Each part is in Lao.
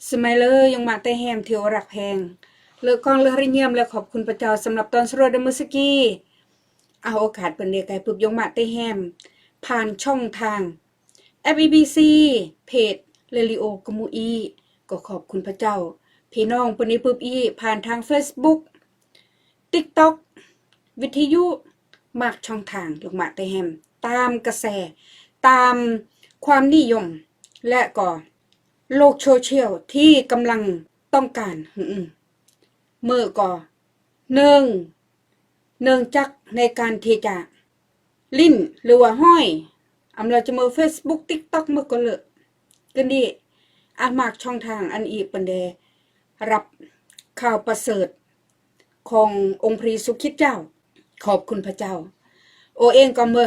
ສະໄໝເລີ ຍົງມະເຕແຮມທີ່ໂອລັກແພງ ເລີກກ້ອງເລີກຮະຍຽມ ແລະ ຂອບຄຸນພະເຈົ້າສຳລັບຕອນສະຫຼວດໃນມື້ສະກີ ອາໂອກາດເພິ່ນເດກາຍປຶບຍົງມະເຕແຮມ ຜ່ານຊ່ອງທາງ ແອັບ ອີ ບີ ຊີ ເພຈ ເຣດິໂອກະມຸອີ ກໍຂອບຄຸນພະເຈົ້າ ພີ່ນ້ອງເພິ່ນເດປຶບອີ ຜ່ານທາງເຟສບຸກ ຕິກຕັອກ ວິທະຍຸ ມາກຊ່ອງທາງຍົງມະເຕແຮມ ຕາມກະແສ ຕາມຄວາມນິຍົມ ແລະ ກໍໂລກໂຊຊຽວທີ່ກຳລັງຕ້ອງການ ເມີກໍເນື່ອງ ເນື່ອງຈັກໃນການທີ່ຈະຫຼິ້ນ ຫຼືວ່າຫ້ອຍ ອຳລາຈະເມີເຟສບຸກ ຕິກຕັອກ ເມີກໍເລີກ ກະນີ້ ອາ ມາກຊ່ອງທາງອັນອີກເພິ່ນໄດ້ ຮັບຂ່າວປະເສີດຂອງອົງພະເຢຊູຄຣິດເຈົ້າ. ຂອບຄຸນພະເຈົ້າ. ໂອເອງກໍເມີ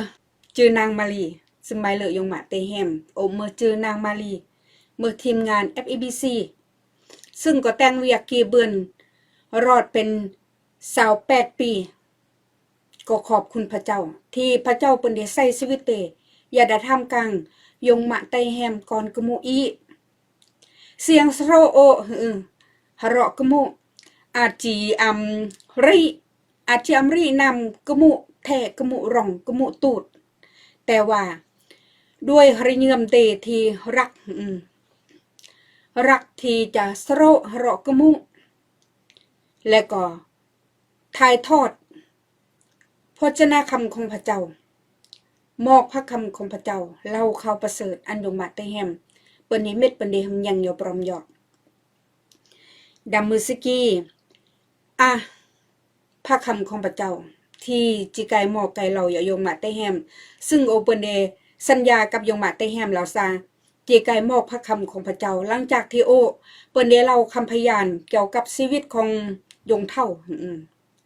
ຈື່ນາງມາລີ ສະໄໝເລີ ຍົງມະເຕແຮມ ໂອເມີຈື່ນາງມາລີ ເມີທີມງານ ແອັບ ອີ ບີ ຊີ ຊຶ່ງກໍແຕ່ງວຽກກີ່ເບືອນ ລອດເປັນຊາວແປດປີ. ກໍຂອບຄຸນພະເຈົ້າ ທີ່ພະເຈົ້າເພິ່ນໄດ້ໃຊ້ຊີວິດເຕ ຢ່າໄດ້ທ່າມກາງ ຍົງມະເຕແຮມກ່ອນກະມຸອີ ສຽງສະໂຣໂອ ຫື ຮະເລາະກະມຸ ອາຈີອຳຣິ ອາຈີອຳຣິນຳກະມຸແທ້ ກະມຸຣອງ ກະມຸຕູດ ແຕ່ວ່າດ້ວຍຮະເຍີມເຕທີ່ຮັກ ຮັກທີ່ຈະສະໂຣ ຮະເລາະກະມຸ ແລະກໍ ຖ່າຍທອດພະວະຈະນະຄຳຂອງພະເຈົ້າ ມອບພະຄຳຂອງພະເຈົ້າ ເລົ່າຂ່າວປະເສີດອັນຍົງມະເຕແຮມ ເປີນນິມິດ ເປີນເດຫຶງຍັງ ຍອບຣອມຢອກ ດຳມືສະກີ ອາ ພະຄຳຂອງພະເຈົ້າ ທີ່ຈີກາຍມອບກາຍເລົ່າຢາກຍົງມະເຕແຮມ ຊຶ່ງໂອເພິ່ນເດສັນຍາກັບຍົງມະເຕແຮມລາວຊາ ຈີກາຍມອບພະຄຳຂອງພະເຈົ້າ ຫຼັງຈາກທີ່ໂອເພິ່ນໄດ້ເລົ່າຄຳພະຍານກ່ຽວກັບຊີວິດຂອງຍົງເຖົ້າ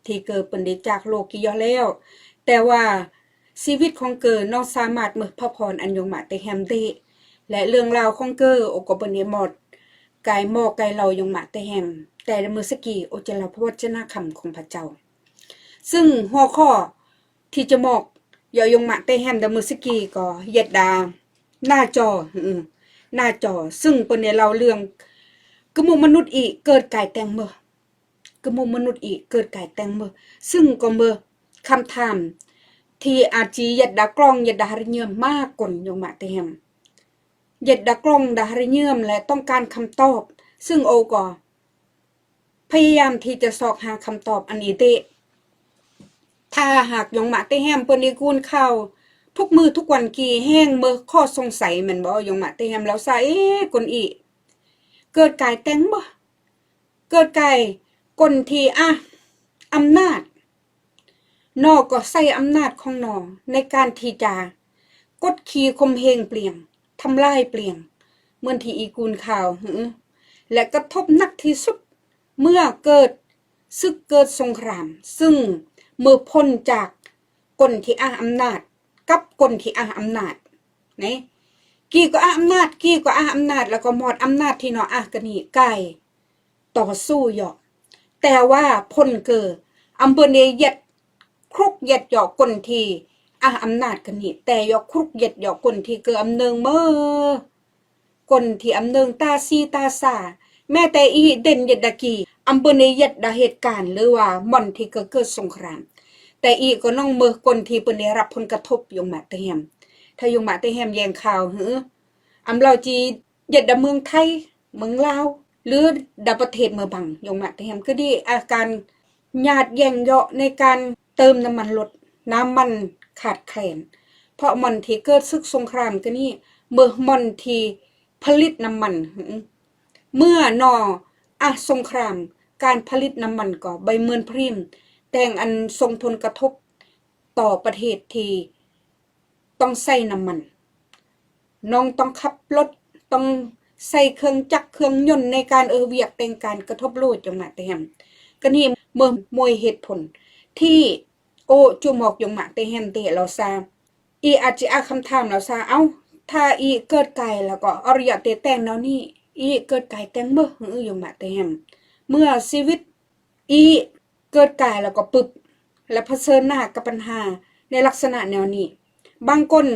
ທີ່ເກີເພິ່ນໄດ້ຈາກໂລກກີ້ຢໍ້ແລ້ວ ແຕ່ວ່າຊີວິດຂອງເກີນ້ອງສາມາດເມີພະພອນອັນຍົງມະເຕແຮມເດ ແລະເລື່ອງລາວຂອງເກີໂອກໍເພິ່ນໄດ້ມອບກາຍມອບກາຍເລົ່າຍົງມະເຕແຮມ ແຕ່ໃນມື້ສະກີໂອຈະເລົ່າພະວັດຈະນະຄຳຂອງພະເຈົ້າ ຊຶ່ງຫົວຂໍ້ ທີ່ຈະມອບຢອກຍົງມະເຕແຮມດາມືສະກີກໍເຢັດດາໜ້າຈໍ ໜ້າຈໍ ຊຶ່ງເພິ່ນໄດ້ເລົ່າເລື່ອງ ກະມຸມະນຸດອີເກີດກາຍແຕ່ງເມີ ກະມຸມະນຸດອີເກີດກາຍແຕ່ງເມີ ຊຶ່ງກໍເມີຄຳຖາມທີ່ອາຈີເຢັດດາກລ້ອງເຢັດດາຮະເຍີມມາກົນຍົງມະເຕແຮມ ເຢັດດາກລ້ອງດາຮະເຍີມ ແລະ ຕ້ອງການຄຳຕອບ ຊຶ່ງໂອກໍ ພະຍາຍາມທີ່ຈະຊອກຫາຄຳຕອບອັນອີເຕະ ຖ້າຫາກຍົງມະເຕແຮມເພິ່ນໄດ້ກູນຂ່າວທຸກມື້ທຸກວັນກີ້ແຮງເມີຂໍ້ສົງໄສແມ່ນບໍ່? ຍົງມະເຕແຮມລາວຊາເອ ກົນອີເກີດກາຍແຕ່ງບໍ່? ເກີດກາຍກົນທີ່ ອາ ອຳນາດ ນອກໍໃຊ້ອຳນາດຂອງນອໃນການທີ່ຈະກົດຂີ່ຂົ່ມເຫງປ່ຽງ ທຳລາຍປ່ຽງ ເໝືອນທີ່ອີກູນຂ່າວ ແລະ ກະທົບໜັກທີ່ສຸດເມື່ອເກີດ ສຶກເກີດສົງຄຣາມ ຊຶ່ງເມື່ອພົ້ນຈາກຄົນທີ່ອ້າງອຳນາດກັບຄົນທີ່ອ້າງອຳນາດ ນີ້ ກີ້ກໍອ້າງອຳນາດ ກີ້ກໍອ້າງອຳນາດ ແລ້ວກໍມອດອຳນາດທີ່ເນາະ ອາ ກະນີ້ກາຍຕໍ່ສູ້ເຍາະ ແຕ່ວ່າພົ້ນເກີ ອຳເພິນເອເຢັດ ຄລຸກເຢັດເຍາະຄົນທີ່ອ້າງອຳນາດກະນີ້ ແຕ່ເຍາະຄລຸກເຢັດເຍາະຄົນທີ່ເກີອຳເນີງເມີ ຄົນທີ່ອຳເນີງຕາຊີຕາຊາ ແມ້ແຕ່ອີເດັ່ນເຢັດດາກີ ອຳເພິນເອເຢັດດາເຫດການ ຫຼືວ່າບ່ອນທີ່ເກີດ ເກີດສົງຄຣາມ ແຕ່ອີກໍນ້ອງເມີຄົນທີ່ເພິ່ນໄດ້ຮັບຜົນກະທົບ ຍົງມະເຕແຮມ ຖ້າຍົງມະເຕແຮມແຍ່ງຂ່າວ ຫື ອຳລາວຈີເຢັດດາເມືອງໄທ ເມືອງລາວ ຫຼື ດາປະເທດເມືອງບັງ ຍົງມະເຕແຮມ ຄືດີ ອາ ການ ຍາດແຍ່ງເຍາະໃນການເຕີມນ້ຳມັນລົດ ນ້ຳມັນຂາດແຄນ ເພາະບ່ອນທີ່ເກີດສຶກສົງຄຣາມກະນີ້ ເມືອງບ່ອນທີ່ຜະລິດນ້ຳມັນ ເມື່ອນອ ອາ ສົງຄຣາມ ການຜະລິດນ້ຳມັນກໍໃບເມີນພຣີມ ແຕ່ງອັນສົ່ງຜົນກະທົບຕໍ່ປະເທດທີ່ ຕ້ອງໃຊ້ນ້ຳມັນ ນ້ອງຕ້ອງຂັບລົດ ຕ້ອງໃຊ້ເຄື່ອງຈັກເຄື່ອງຍົນໃນການເອີວຽກແຕ່ງການກະທົບໂລດ ຍົງມະເຕແຮມ ກະນີ້ເມີມວຍເຫດຜົນ ທີ່ໂອຈູມອກ ຍົງມະເຕແຮມ ເຕະລາວຊາ ອີອາດຊິອາຄຳຖາມລາວຊາ ເອົ້າ ຖ້າອີເກີດກາຍແລ້ວກໍອະລິຍະເຕແຕ່ງແນວນີ້ ອີເກີດກາຍແຕ່ງເມີ ຫື ຍົງມະເຕແຮມ ເມື່ອຊີວິດ ອີເກີດກາຍແລ້ວກໍປຶບ ແລະ ຜະເຊີນໜ້າກັບບັນຫາໃນລັກສະນະແນວນີ້ ບາງຄົນ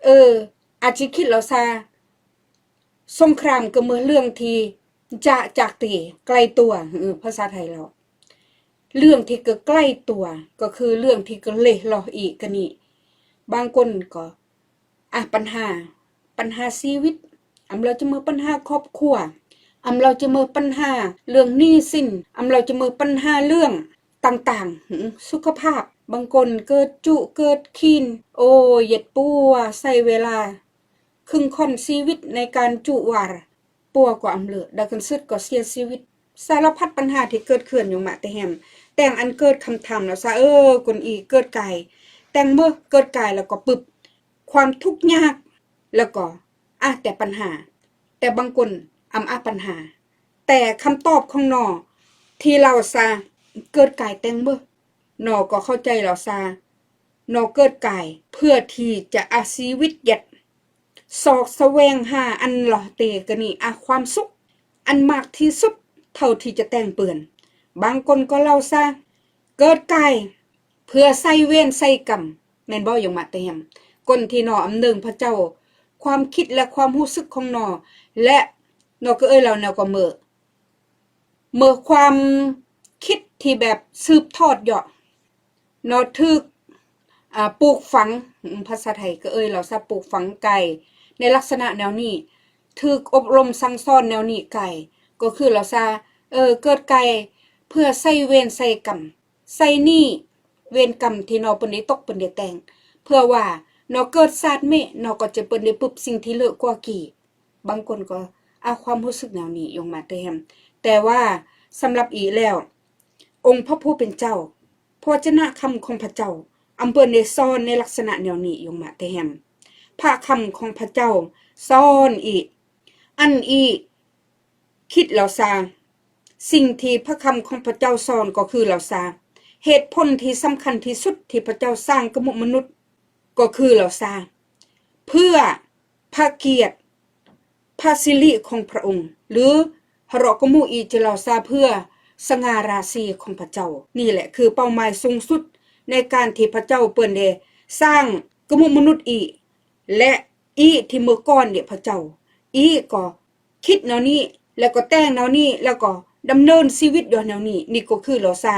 ເອີ ອາດຊິຄິດລາວຊາ ສົງຄຣາມກໍເມື່ອເລື່ອງທີ່ຈະຈາກເຕ ໄກຕົວ ເອີ ພາສາໄທລາວ ເລື່ອງທີ່ກໍໄກຕົວ ກໍຄືເລື່ອງທີ່ກໍເລະຫຼໍ່ອີກກະນີ້ ບາງຄົນກໍ ອາ ປັນຫາ ປັນຫາຊີວິດ ອຳລາວຈະເມີປັນຫາຄອບຄົວ ອຳລາວຈະເມີປັນຫາເລື່ອງໜີ້ສິນ ອຳລາວຈະເມີປັນຫາເລື່ອງຕ່າງໆ ຫື ສຸຂະພາບ ບາງຄົນເກີດຈຸເກີດຄີນ ໂອ້ຍ ເຢັບປົວ ໃຊ້ເວລາ ຄຶ່ງຂ້ອນຊີວິດໃນການຈຸວາ ປົວກໍອຳເລີ ດາກັນສຸດກໍເສຍຊີວິດ ສາລະພັດບັນຫາທີ່ເກີດຂຶ້ນ ຍົງມະເຕແຮມ ແຕ່ງອັນເກີດຄຳຖາມແລ້ວຊະ ເອີ ຄົນອີເກີດກາຍ ແຕ່ງເມີເກີດກາຍແລ້ວກໍປຶບ ຄວາມທຸກຍາກ ແລ້ວກໍອາແຕ່ບັນຫາ ແຕ່ບາງຄົນອຳອາບັນຫາ ແຕ່ຄຳຕອບຂອງນໍ ທີ່ລາວຊາເກີດກາຍແຕ່ງເມີ ນໍກໍເຂົ້າໃຈລາວຊາ ນໍເກີດກາຍເພື່ອທີ່ຈະອາຊີວິດຍັດ ຊອກສະແຫວງຫາອັນລະເຕກະນີອາຄວາມສຸກ ອັນມາກທີ່ສຸດເທົ່າທີ່ຈະແຕ່ງເປີ້ນ ບາງຄົນກໍເລົ່າຊາ ເກີດກາຍເພື່ອໃຊ້ເວນໃຊ້ກຳ ແມ່ນບໍ່ ຍົງມະເຕແຮມ ຄົນທີ່ນໍອຳເນີງພະເຈົ້າ ຄວາມຄິດ ແລະ ຄວາມຮູ້ສຶກຂອງນໍ ແລະ ນໍກໍເອີຍລາວແນວກໍເມີ ເມີຄວາມຄິດທີ່ແບບສືບທອດເຍາະ ເນາະ ຖືກ ອາ ປູກຝັງ ອາ ພາສາໄທກໍເອີຍລາວຊະ ປູກຝັງກາຍໃນລັກສະນະແນວນີ້ ຖືກອົບຮົມສັ່ງສອນແນວນີ້ກາຍ ກໍຄືລາວຊະ ເອີ ເກີດກາຍເພື່ອໃຊ້ເວນໃຊ້ກຳ ໃຊ້ໜີ້ເວນກຳທີ່ເນາະເພິ່ນໄດ້ຕົກເພິ່ນໄດ້ແຕ່ງ ເພື່ອວ່າເນາະເກີດຊາດເມເນາະກໍຈະເພິ່ນໄດ້ປຶບສິ່ງທີ່ເລີກກວ່າກີ້ ບາງຄົນກໍອາ ຄວາມຮູ້ສຶກແນວນີ້ ຍົງມະເຕແຮມ ແຕ່ວ່າສຳລັບອີແລ້ວ ອົງພະຜູ້ເປັນເຈົ້າ ພະວະຈະນະຄຳຂອງພະເຈົ້າ ອຳເພິ່ນໄດ້ສອນໃນລັກສະນະແນວນີ້ ຍົງມະເຕແຮມ ພະຄຳຂອງພະເຈົ້າສອນອີ ອັນອີຄິດລາວຊາ ສິ່ງທີ່ພະຄຳຂອງພະເຈົ້າສອນກໍຄືລາວຊາ ເຫດຜົນທີ່ສຳຄັນທີ່ສຸດທີ່ພະເຈົ້າສ້າງກະມຸມະນຸດ ກໍຄືລາວຊາ ເພື່ອພະກຽດ ພະສິລິຂອງພະອົງ ຫຼື ຮະເຣາະກະມຸອີຈະລາວຊາ ເພື່ອສະຫງ່າລາສີຂອງພະເຈົ້າ. ນີ້ແຫຼະຄືເປົ້າໝາຍສູງສຸດໃນການທີ່ພະເຈົ້າເພິ່ນໄດ້ສ້າງກະມຸມະນຸດອີ ແລະ ອີທີ່ເມື່ອກ່ອນເດພະເຈົ້າ ອີກໍຄິດແນວນີ້ ແລ້ວກໍແຕ່ງແນວນີ້ ແລ້ວກໍດຳເນີນຊີວິດຢູ່ແນວນີ້. ນີ້ກໍຄືລາວຊາ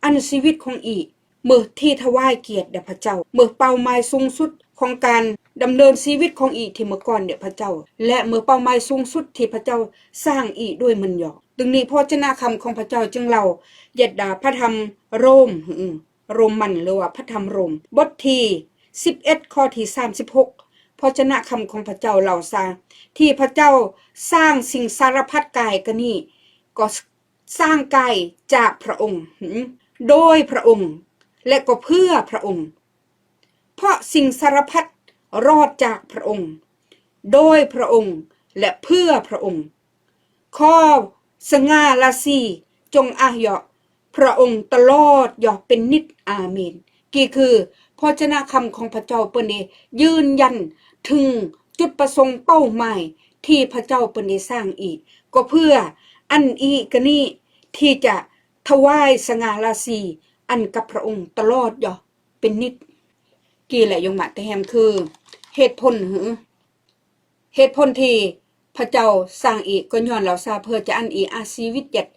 ອັນຊີວິດຂອງອີ ເມື່ອທີ່ຖວາຍກຽດແດ່ພະເຈົ້າ ເມື່ອເປົ້າໝາຍສູງສຸດຂອງການດຳເນີນຊີວິດຂອງອີທີ່ເມື່ອກ່ອນແດ່ພະເຈົ້າ ແລະ ເມື່ອເປົ້າໝາຍສູງສຸດທີ່ພະເຈົ້າສ້າງອີດ້ວຍມັນຍອກ. ດັ່ງນີ້ ພະວະຈະນະຄຳຂອງພະເຈົ້າຈຶ່ງເລົ່າ ເຢັດດາ ພະທຳໂຣມ ໂຣມມັນ ຫຼືວ່າພະທຳໂຣມ ບົດທີສິບເອັດ ຂໍ້ທີສາມສິບຫົກ ພະວະຈະນະຄຳຂອງພະເຈົ້າເລົ່າຊາ ທີ່ພະເຈົ້າສ້າງສິ່ງສາລະພັດກາຍກະນີ້ ກໍ ສ້າງກາຍຈາກພະອົງ ໂດຍພະອົງ ແລະ ກໍເພື່ອພະອົງ. ເພາະສິ່ງສາລະພັດລອດຈາກພະອົງ ໂດຍພະອົງ ແລະ ເພື່ອພະອົງ. ຂໍສະຫງ່າລາສີຈົ່ງອາເຍາະພະອົງຕະຫຼອດເຍາະເປັນນິດ. ອາເມນ. ນີ້ຄືພະວະຈະນະຄຳຂອງພະເຈົ້າ ເພິ່ນໄດ້ຢືນຢັນເຖິງຈຸດປະສົງເປົ້າໝາຍທີ່ພະເຈົ້າເພິ່ນໄດ້ສ້າງອີກ ກໍເພື່ອອັນອີກະນີ້ທີ່ຈະຖວາຍສະຫງ່າລາສີອັນກັບພະອົງຕະຫຼອດເຍາະເປັນນິດ. ນີ້ແຫຼະ ຍົງມະເຕແຮມ ຄືເຫດຜົນ ເຫດຜົນທີ່ພະເຈົ້າສ້າງອີກ ກໍຍ້ອນລາວຊາເພື່ອຈະອັນອີອາຊີວິດຍັດ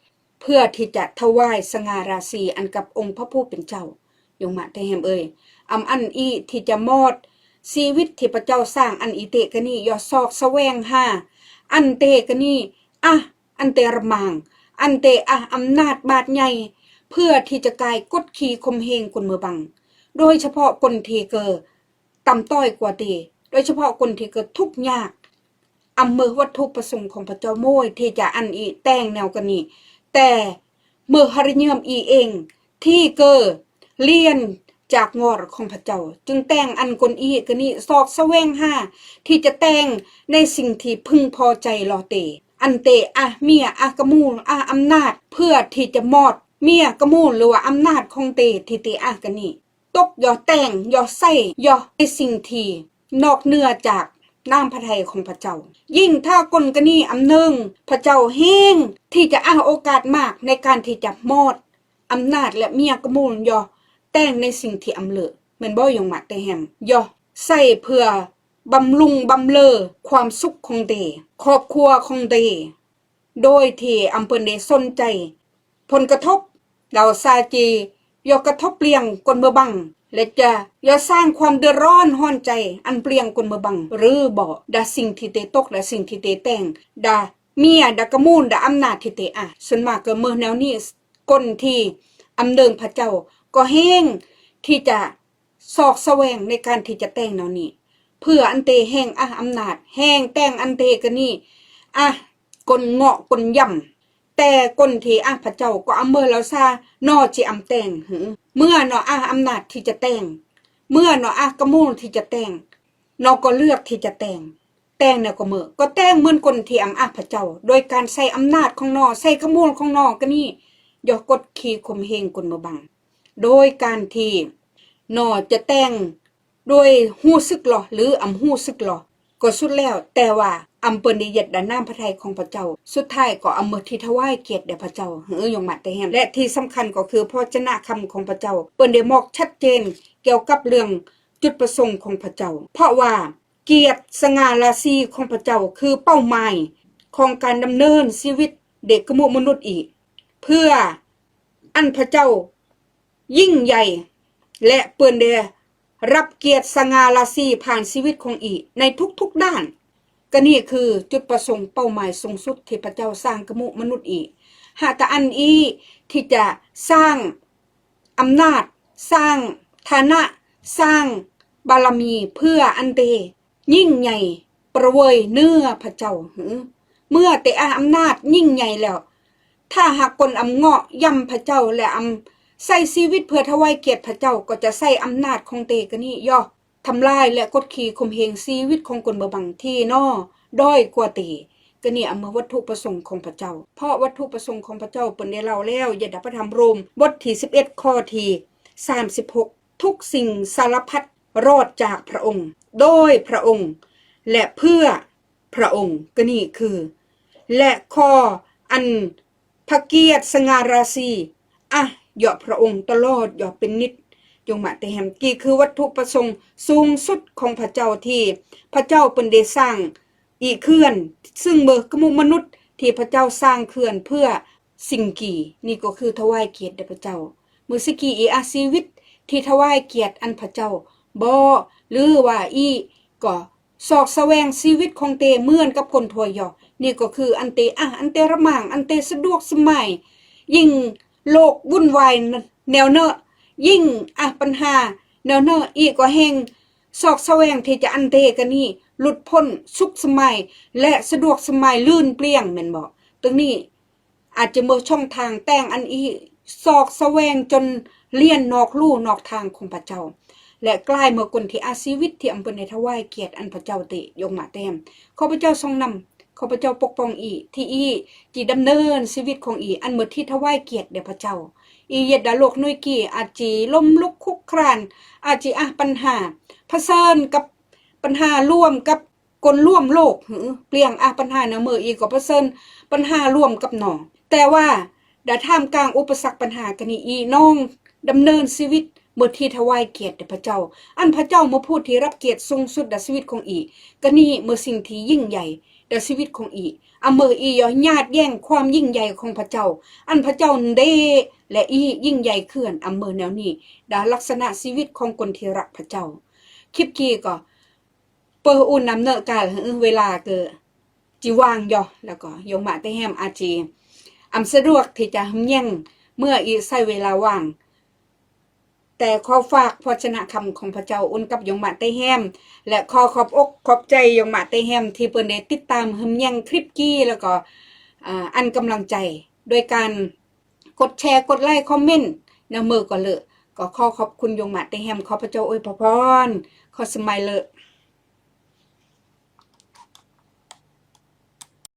ເພື່ອທີ່ຈະຖວາຍສະຫງ່າລາສີອັນກັບອົງພະຜູ້ເປັນເຈົ້າ. ຍົງມະເຕແຮມເອີຍ ອຳອັນອີທີ່ຈະມອດຊີວິດທີ່ພະເຈົ້າສ້າງອັນອີເຕກະນີ້ ຢ່າຊອກສະແຫວງຫາອັນເຕກະນີ້ ອາ ອັນເຕລະມາງ ອັນເຕ ອາ ອຳນາດບາດໃຫຍ່ ເພື່ອທີ່ຈະກາຍກົດຂີ່ຂົ່ມເຫງຄົນເມືອບັງ ໂດຍສະເພາະຄົນທີ່ເກີ ຕ່ຳຕ້ອຍກວ່າເຕ ໂດຍສະເພາະຄົນທີ່ເກີດທຸກຍາກ ອຳເມີວັດຖຸປະສົງຂອງພະເຈົ້າໂມຍທີ່ຈະອັນອີແຕ່ງແນວກັນນີ້ ແຕ່ເມີຮະລິຍືມອີເອງທີ່ເກີລຽນຈາກງອດຂອງພະເຈົ້າ ຈຶ່ງແຕ່ງອັນກົນອີກະນີ້ ຊອກສະແຫວງຫາທີ່ຈະແຕ່ງໃນສິ່ງທີ່ເພິ່ງພໍໃຈລໍເຕ ອັນເຕອາເມຍອາກະມູນອາອຳນາດ ເພື່ອທີ່ຈະມອດເມຍກະມູນ ຫຼືວ່າອຳນາດຂອງເຕທີ່ເຕອາກະນີ້ ຕົກ ຢ່າແຕ່ງ ຢ່າໃຊ້ ຢ່າໃຫ້ສິ່ງທີ່ນອກເໜືອຈາກນ້ຳພະໄທຂອງພະເຈົ້າ. ຍິ່ງຖ້າຄົນກະນີ້ອຳເນີງພະເຈົ້າແຮງທີ່ຈະອາໂອກາດມາກໃນການທີ່ຈະມອດອຳນາດ ແລະ ເມຍກະມູນ ຢ່າແຕ່ງໃນສິ່ງທີ່ອຳເລີ ແມ່ນບໍ່? ຍົງມະເຕແຮມ ຢ່າໃຊ້ເພື່ອ ບຳລຸງບຳເລີຄວາມສຸກຂອງເຕ, ຄອບຄົວຂອງເຕ, ໂດຍທີ່ອຳເພິ່ນໄດ້ສົນໃຈຜົນກະທົບ. ລາວຊາຈີຢ່າກະທົບລ້ຽງຄົນເມືອບັງ ແລະ ຈະຢ່າສ້າງຄວາມເດືອດຮ້ອນຮ້ອນໃຈອັນເປັນລ້ຽງຄົນເມືອບັງ ຫຼື ບໍ່. ດາສິ່ງທີ່ເຕຕົກ, ດາສິ່ງທີ່ເຕແຕ່ງ, ດາເມຍ, ດາກະມູນ, ດາອຳນາດທີ່ເຕອາ. ສ່ວນມາກກໍເມື່ອແນວນີ້, ຄົນທີ່ອຳເນີງພະເຈົ້າກໍແຮ່ງທີ່ຈະ ຊອກສະແຫວງໃນການທີ່ຈະແຕ່ງແນວນີ້ ເພື່ອອັນເຕແຮ່ງອາອຳນາດ, ແຮ່ງແຕ່ງອັນເຕກະນີ້ ອາ ກົນເງາະກົນຢຳ. ແຕ່ຄົນທີ່ອາພະເຈົ້າກໍອາເມີລາວຊານໍ ຊິອຳແຕ່ງຫື ເມື່ອນໍອາອຳນາດທີ່ຈະແຕ່ງ, ເມື່ອນໍອາກະມູນທີ່ຈະແຕ່ງ, ນໍກໍເລືອກທີ່ຈະແຕ່ງ. ແຕ່ງແນວກໍເມີ ກໍແຕ່ງເໝືອນຄົນທີ່ອຳອາພະເຈົ້າ ໂດຍການໃສ່ອຳນາດຂອງນໍ ໃສ່ກະມູນຂອງນໍກະນີ້ ຢ່າກົດຂີ່ຂົ່ມເຫງຄົນເມືອບັງ ໂດຍການທີ່ນໍຈະແຕ່ງໂດຍຮູ້ສຶກລະ ຫຼື ອຳຮູ້ສຶກລະ ກໍສຸດແລ້ວ. ແຕ່ວ່າອຳເພິ່ນໄດ້ຢຽດດານນ້ຳພະໄທຂອງພະເຈົ້າ ສຸດທ້າຍກໍອຳເມີທີ່ຖວາຍກຽດແດ່ພະເຈົ້າ ເອີ ຢອງມະແຕແຮມ. ແລະ ທີ່ສຳຄັນກໍຄືພະວະຈະນະຄຳຂອງພະເຈົ້າ ເພິ່ນໄດ້ບອກຊັດເຈນກ່ຽວກັບເລື່ອງຈຸດປະສົງຂອງພະເຈົ້າ ເພາະວ່າ ກຽດສະຫງ່າລາສີຂອງພະເຈົ້າ ຄືເປົ້າໝາຍຂອງການດຳເນີນຊີວິດເດັກກະມຸມະນຸດອີກ ເພື່ອອັນພະເຈົ້າຍິ່ງໃຫຍ່ ແລະ ເພິ່ນໄດ້ຮັບກຽດສະຫງ່າລາສີຜ່ານຊີວິດຂອງອີກໃນທຸກໆດ້ານ. ກະນີ້ຄືຈຸດປະສົງເປົ້າໝາຍສູງສຸດທີ່ພະເຈົ້າສ້າງກະມຸມະນຸດອີກ ຫາກະອັນອີກທີ່ຈະສ້າງ ອຳນາດ, ສ້າງຖານະ, ສ້າງບາລະມີ ເພື່ອອັນເຕຍິ່ງໃຫຍ່ປະເວີຍເໜືອພະເຈົ້າ. ເມື່ອເຕອາອຳນາດຍິ່ງໃຫຍ່ແລ້ວ, ຖ້າຫາກຄົນອຳເງາະຢຳພະເຈົ້າ ແລະ ອຳໃຊ້ຊີວິດເພື່ອຖວາຍກຽດພະເຈົ້າ, ກໍຈະໃຊ້ອຳນາດຂອງເຕກະນີ້ເຍາະ ທຳລາຍ ແລະ ກົດຂີ່ຂົ່ມເຫງຊີວິດຂອງຄົນເມືອບັງທີ່ນໍດ້ອຍກວ່າເຕ. ກະນີ້ອຳເມີວັດຖຸປະສົງຂອງພະເຈົ້າ ເພາະວັດຖຸປະສົງຂອງພະເຈົ້າເພິ່ນໄດ້ເລົ່າແລ້ວ ຢູ່ໃນພະທຳໂຣມ ບົດທີສິບເອັດ ຂໍ້ທີສາມສິບຫົກ ທຸກສິ່ງສາລະພັດລອດຈາກພະອົງ, ໂດຍພະອົງ ແລະ ເພື່ອພະອົງ. ກະນີ້ຄື ແລະ ຂໍອັນ ພະກຽດສະຫງ່າລາສີ ອາ ເຍາະພະອົງຕະຫຼອດເຍາະເປັນນິດ. ຢອງມະແຕແຮມ ນີ້ຄືວັດຖຸປະສົງສູງສຸດຂອງພະເຈົ້າ ທີ່ພະເຈົ້າເພິ່ນໄດ້ສ້າງອີກເຂື່ອນ, ຊຶ່ງເບີກະມຸມະນຸດທີ່ພະເຈົ້າສ້າງເຂື່ອນເພື່ອສິງກີ, ນີ້ກໍຄືຖວາຍກຽດແດ່ພະເຈົ້າ. ເມື່ອສິງກີອີອາຊີວິດທີ່ຖວາຍກຽດອັນພະເຈົ້າບໍ ຫຼືວ່າອີກໍ ຊອກສະແຫວງຊີວິດຂອງເຕເໝືອນກັບຄົນທົ່ວເຢາະ. ນີ້ກໍຄືອັນເຕອາ ອັນເຕລະໝ່າງ, ອັນເຕສະດວກສະບາຍ. ຍິ່ງໂລກວຸ່ນວາຍແນວເນາະ, ຍິ່ງອາ ປັນຫາແນວເນາະ, ອີກໍແຮ່ງຊອກສະແຫວງທີ່ຈະອັນເຕກະນີ້ຫຼຸດພົ້ນ, ສຸກສະບາຍ ແລະ ສະດວກສະບາຍ, ລື່ນປ່ຽງ ແມ່ນບໍ່? ຕົງນີ້ ອາດຈະເມີຊ່ອງທາງແຕ່ງອັນອີກ ຊອກສະແຫວງຈົນລຽນນອກลู่ນອກທາງຂອງພະເຈົ້າ ແລະ ກາຍເມີຄົນທີ່ອາຊີວິດທີ່ອຳເພິ່ນໄດ້ຖວາຍກຽດອັນພະເຈົ້າເຕ. ຢອງມະແຕແຮມ ຂໍພະເຈົ້າຊົງນຳ, ຂໍພະເຈົ້າປົກປ້ອງອີ ທີ່ອີຈິດຳເນີນຊີວິດຂອງອີ ອັນເມີທີ່ຖວາຍກຽດແດ່ພະເຈົ້າ. ອີຢຽດດາໂລກໜ້ອຍກີ ອາດຈິລົ້ມລຸກຄຸກຄານ, ອາດຈິອາ ປັນຫາ, ຜະເຊີນກັບ ປັນຫາລວມກັບຄົນລວມໂລກ ຫື ປ່ຽງອາ ປັນຫານຳເມີ ອີກໍປະເຊີນປັນຫາລວມກັບນ້ອງ. ແຕ່ວ່າ ດາທ່າມກາງອຸປະສັກປັນຫາກະນີ້ ອີນ້ອງດຳເນີນຊີວິດເມີທີ່ຖວາຍກຽດແດ່ພະເຈົ້າ, ອັນພະເຈົ້າເມີຜູ້ທີ່ຮັບກຽດສູງສຸດດາຊີວິດຂອງອີ. ກະນີ້ເມີສິ່ງທີ່ຍິ່ງໃຫຍ່ດາຊີວິດຂອງອີ. ອາເມີອີຢ່າຍາດແຍ່ງຄວາມຍິ່ງໃຫຍ່ຂອງພະເຈົ້າ, ອັນພະເຈົ້າເດ ແລະ ອີຍິ່ງໃຫຍ່ເຂື່ອນ. ອາເມີແນວນີ້ດາລັກສະນະຊີວິດຂອງຄົນທີ່ຮັກພະເຈົ້າ. ຄລິບກີກໍ ເປີອູນນຳເນີການ ເວລາກໍຈິວ່າງເຍາະ ແລ້ວກໍຢອງມະແຕແຮມອາດຈິອຳສະດວກທີ່ຈະຮຳແຍງເມື່ອອີໃຊ້ເວລາວ່າງ. ແຕ່ຂໍຝາກພະວະຈະນະຄຳຂອງພະເຈົ້າອຸ່ນກັບຢອງມະແຕແຮມ ແລະ ຂໍຂອບອົກຂອບໃຈຢອງມະແຕແຮມທີ່ເພິ່ນໄດ້ຕິດຕາມຮຳແຍງຄລິບກີ ແລ້ວກໍ ອາ ອັນກຳລັງໃຈ ໂດຍການກົດແຊ ກົດໄລ ຄອມເມັນ ນຳເມີກໍເລີ. ກໍຂໍຂອບຄຸນຢອງມະແຕແຮມ ຂໍພະເຈົ້າອວຍພະພອນ ຂໍສະໄໝເລີ.